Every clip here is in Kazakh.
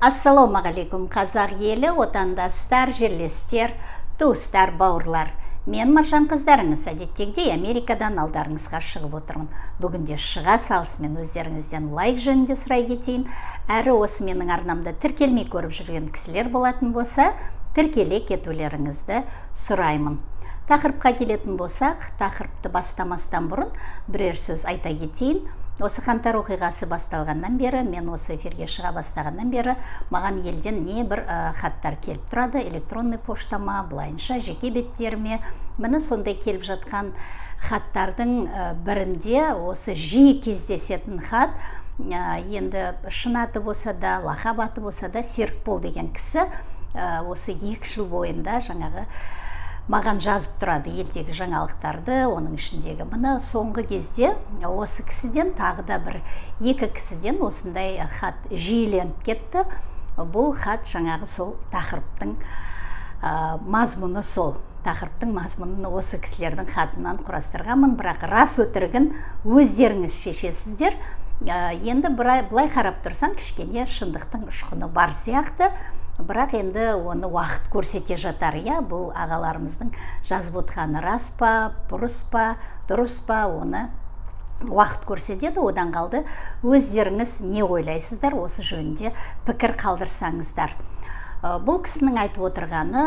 Ассалаумағалейкум, қазақ елі, отандастар, жерлестер, туыстар, бауырлар. Мен Маржан қыздарыңыз, әдеттегідей Америкадан алдарыңызға шығып отырмын. Бүгінде шыға салысымен өздеріңізден лайк жөнінде сұрай кетейін. Әрі осы менің арнамда тіркелмей көріп жүрген кісілер болатын болса, тіркеле кетулеріңізді сұраймын. Тақырыпқа келетін болсақ, тақырыпты бастамастан бұрын бірер сөз айта кетейін. Осы қаңтар оқиғасы басталғаннан бері, мен осы эфирге шыға бастағаннан бері маған елден не бір хаттар келіп тұрады, электронный поштама, былайынша жеке беттеріме. Міне сондай келіп жатқан хаттардың бірінде осы жиі кездесетін хат, енді шын аты болса да, лақап аты болса да, Серікбол деген кісі осы 2 жыл бойында жаңағы маған жазып тұрады елдегі жаңалықтарды, оның ішіндегі мына соңғы кезде осы кісіден тағы да бір 2 кісіден осындай хат жиіленіп кетті. Бұл хат жаңағы сол тақырыптың мазмұны, сол тақырыптың мазмұнын осы кісілердің хатынан құрастырғанмын, бірақ рас өтірігін өздеріңіз шешесіздер. Енді былай қарап тұрсаң, кішкене шындықтың ұшқыны бар сияқты. Бірақ енді оны уақыт көрсете жатар, иә, бұл ағаларымыздың жазып отырғаны рас па, бұрыс па, дұрыс па, оны уақыт көрсетеді. Одан қалды өздеріңіз не ойлайсыздар, осы жөнінде пікір қалдырсаңыздар. Бұл кісінің айтып отырғаны,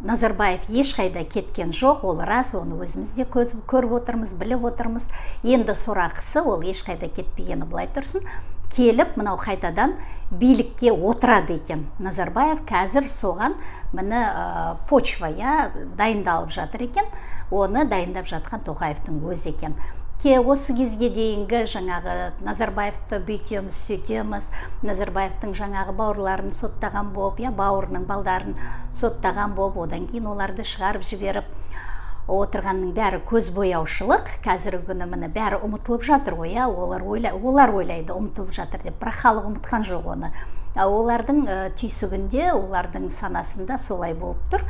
Назарбаев ешқайда кеткен жоқ, ол рас, оны өзіміз де көріп отырмыз, біліп отырмыз. Енді сорақысы, ол ешқайда кетпегені былай тұрсын, келіп мынау қайтадан билікке отырады екен. Назарбаев қазір соған міне почва, я, дайындалып жатыр екен. Оны дайындап жатқан Тоқаевтың өзі екен. Осы кезге дейінгі жаңағы Назарбаевты бүйтеміз, сөйтеміз, Назарбаевтың жаңағы бауырларын соттаған болып, я, бауырының балдарын соттаған болып, одан кейін оларды шығарып жіберіп отырғанның бәрі көз бояушылық. Қазіргі күні міне бәрі ұмытылып жатыр ғой, я, олар ойлайды ұмытылып жатыр деп, бірақ халық ұмытқан жоқ оны. Олардың түйсігінде, олардың санасында солай болып тұр.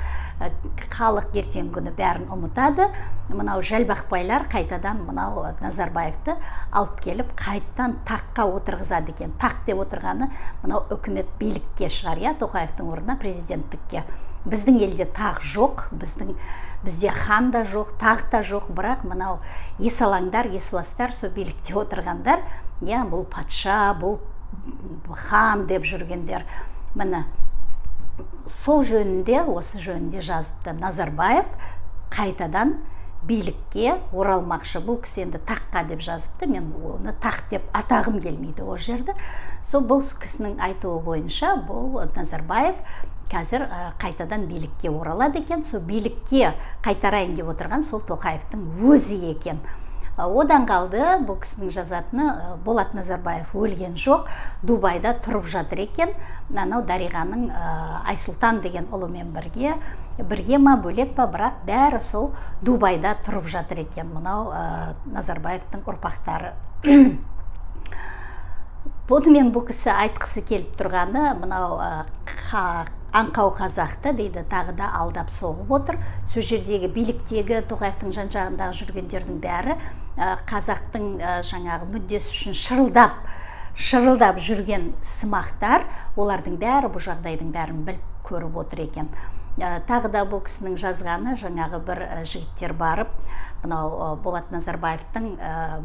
Халық ертеңгі күні бәрін ұмытады. Мынау жәлбақбайлар қайтадан мынау Назарбаевты алып келіп қайтадан таққа отырғызады екен. Тақ деп отырғаны мынау үкімет билікке шығар, я, Тоқаевтың орнына президенттікке. Біздің елде тақ жоқ, бізде хан да жоқ, тақ та жоқ, бірақ мынау есалаңдар, есуастар, сол билікте отырғандар, я, бұл патша, бұл хан деп жүргендер. Міне сол жөнінде, осы жөнінде жазыпты. Назарбаев қайтадан билікке оралмақшы. Бұл кісі енді таққа деп жазыпты, мен оны тақ деп атағым келмейді ол жерді. Сол бұл кісінің айтуы бойынша бұл Назарбаев қазір қайтадан билікке оралады екен. Сол билікке қайтарайын деп отырған сол Тоқаевтың өзі екен. Одан қалды бұл кісінің жазатыны, Болат Назарбаев өлген жоқ, Дубайда тұрып жатыр екен. Анау Дариғаның Айсұлтан деген ұлымен бірге ма, бөлек па, бірақ бәрі сол Дубайда тұрып жатыр екен. Мынау Назарбаевтың ұрпақтары. Бұнымен бұл кісі айтқысы келіп тұрғаны, мынау аңқау қазақты дейді, тағы да алдап соғып отыр. Сол жердегі биліктегі Тоқаевтың жан жағындағы жүргендердің бәрі қазақтың жаңағы мүддесі үшін шырылдап жүрген сымақтар, олардың бәрі бұл жағдайдың бәрін біліп көріп отыр екен. Тағы да бұл кісінің жазғаны, жаңағы бір жігіттер барып мынау Болат Назарбаевтың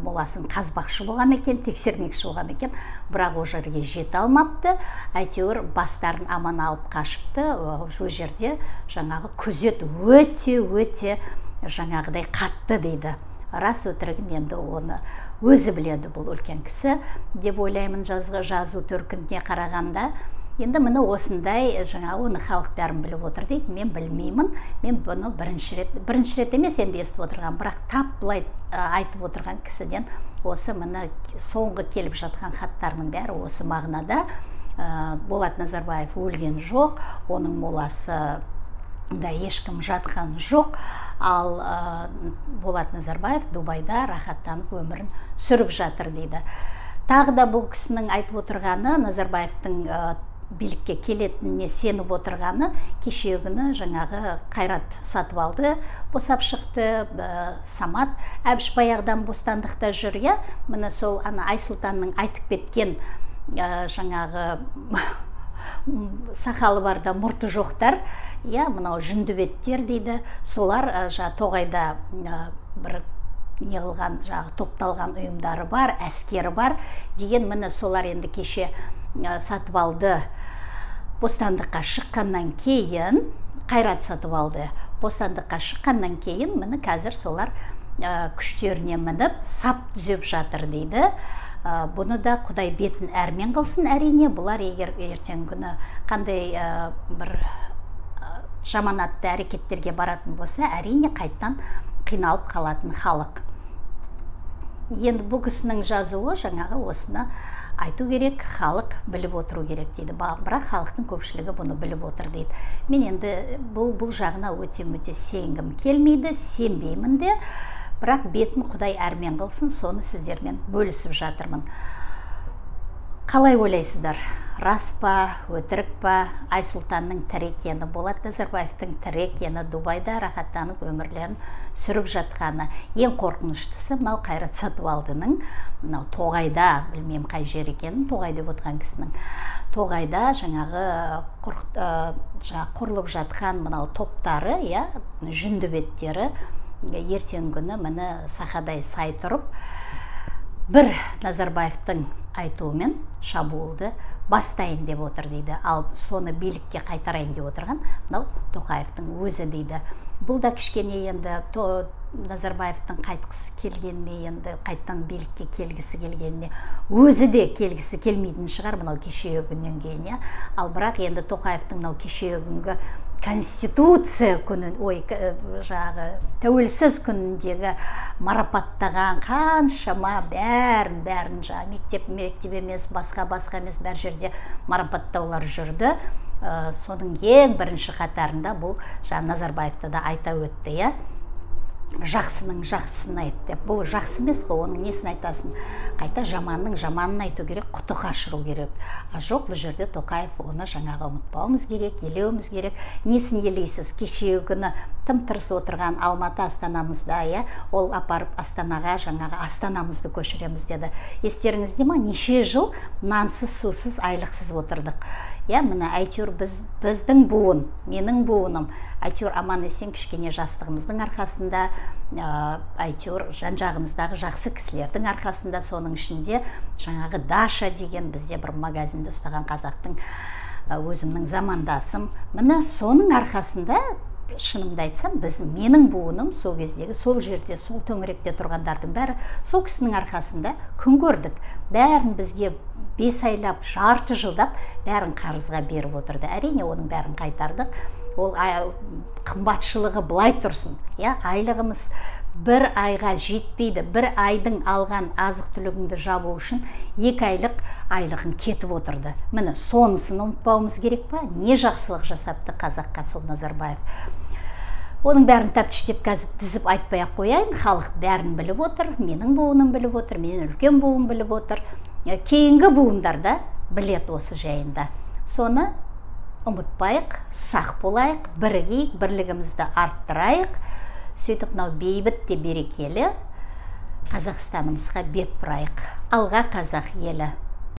моласын қазбақшы болған екен, тексермекші болған екен, бірақ ол жерге жете алмапты. Әйтеуір бастарын аман алып қашыпты. Ол жерде жаңағы күзет өте-өте жаңағыдай қатты дейді. Рас өтірігін енді оны өзі біледі бұл үлкен кісі деп ойлаймын, жазу төркініне қарағанда. Енді міне осындай жаңа оны халық бәрін біліп отыр дейді, мен білмеймін. Мен бұны бірінші рет емес енді естіп отырған, бірақ тап былай айтып отырған кісіден осы міне соңғы келіп жатқан хаттарының бәрі осы мағынада. Болат Назарбаев өлген жоқ, оның моласы да ешкім жатқан жоқ, ал Болат Назарбаев Дубайда рахаттанып өмірін сүріп жатыр дейді. Тағы да бұл кісінің айтып отырғаны, Назарбаевтың билікке келетініне сеніп отырғаны, кешегі күні жаңағы Қайрат сатып алды, босап шықты, Самат Әбіш баяғыдан бостандықта жүр, я, міне сол ана Айсұлтанның айтып кеткен жаңағы сақалы бар да мұрты жоқтар, иә, мынау жүндібеттер дейді, солар жаңа тоғайда бір не қылған, жаңағы топталған ұйымдары бар, әскері бар деген. Міне, солар енді кеше Сатыбалды бостандыққа шыққаннан кейін, Қайрат Сатыбалды бостандыққа шыққаннан кейін, міне, қазір солар күштеріне мініп, сап түзеп жатыр дейді. Бұны да Құдай бетін әрмен қылсын. Әрине, бұлар егер ертеңгі күні қандай бір жаманатты әрекеттерге баратын болса, әрине, қайттан қиналып қалатын халық. Енді бұл кісінің жазуы, жаңағы осыны айту керек, халық біліп отыру керек дейді. Бірақ халықтың көпшілігі бұны біліп отыр дейді. Мен енді бұл жағына өте мөте сенгім келмейді, сенбеймін де, бірақ бетін Құдай әрмен қылсын, соны сіздермен бөлісіп жатырмын. Қалай ойлайсыздар, рас па, өтірік па, Айсұлтанның тірі екені, Болат Назарбаевтың тірі екені, Дубайда рахаттанып өмірлерін сүріп жатқаны? Ең қорқыныштысы мынау Қайрат Сатыбалдының мынау тоғайда, білмеймін қай жер екенін, тоғай деп отырған кісінің, тоғайда жаңағы құрылып жатқан мынау топтары, иә, жүндібеттері ертеңгі күні, міне, сақадай сай тұрып, бір Назарбаевтың айтуымен шабуылды бастайын деп отыр дейді. Ал соны билікке қайтарайын деп отырған мынау Тоқаевтың өзі дейді. Бұл да кішкене енді Назарбаевтың қайтқысы келгеніне, енді қайттан билікке келгісі келгеніне, өзі де келгісі келмейтін шығар мынау кешегі күннен кейін, иә. Ал бірақ енді Тоқаевтың мынау кешегі күнгі Конституция күнін, ой, жаңағы тәуелсіз күніндегі марапаттаған қаншама бәрін, бәрін жаңағы мектеп, мектеп емес, басқа, басқа емес, бәр жерде марапаттаулар жүрді. Соның ең бірінші қатарында бұл жаңа Назарбаевты да айта өтті, иә, жақсының жақсысын айт деп. Бұл жақсы емес қой, оның несін айтасың? Қайта жаманның жаманын айту керек, құты қашыру керек. А жоқ, бұл жерде Тоқаев оны жаңағы ұмытпауымыз керек, елеуіміз керек. Несін елейсіз? Кешегі күні тым тырыс отырған Алматы астанамызда, иә, ол апарып Астанаға, жаңағы астанамызды көшіреміз деді. Естеріңізде ма, неше жыл нансыз, сусыз, айлықсыз отырдық, иә? Міне, әйтеуір біз, біздің буын, менің буыным, әйтеуір аман есен кішкене жастығымыздың арқасында, әйтеуір жан жағымыздағы жақсы кісілердің арқасында, соның ішінде жаңағы Даша деген бізде бір магазинді ұстаған қазақтың, өзімнің замандасым, міне, соның арқасында, шынымды айтсам, біз, менің буыным, сол кездегі сол жерде, сол төңіректе тұрғандардың бәрі сол кісінің арқасында күн көрдік. Бәрін бізге 5 айлап, жарты жылдап бәрін қарызға беріп отырды. Әрине, оның бәрін қайтардық. Ол қымбатшылығы былай тұрсын, иә, айлығымыз бір айға жетпейді. Бір айдың алған азық түлігіңді жабу үшін 2 айлық айлығың кетіп отырды. Міне, сонысын ұмытпауымыз керек па? Не жақсылық жасапты қазаққа сол Назарбаев? Оның бәрін тәптіштеп қазір тізіп айтпай ақ қояйын. Халық бәрін біліп отыр, менің буыным біліп отыр, менен үлкен буын біліп отыр, кейінгі буындар да біледі осы жайында. Соны ұмытпайық, сақ болайық, бірігейік, бірлігімізді арттырайық. Сөйтіп мынау бейбіт те берекелі Қазақстанымызға бет бұрайық. Алға, қазақ елі!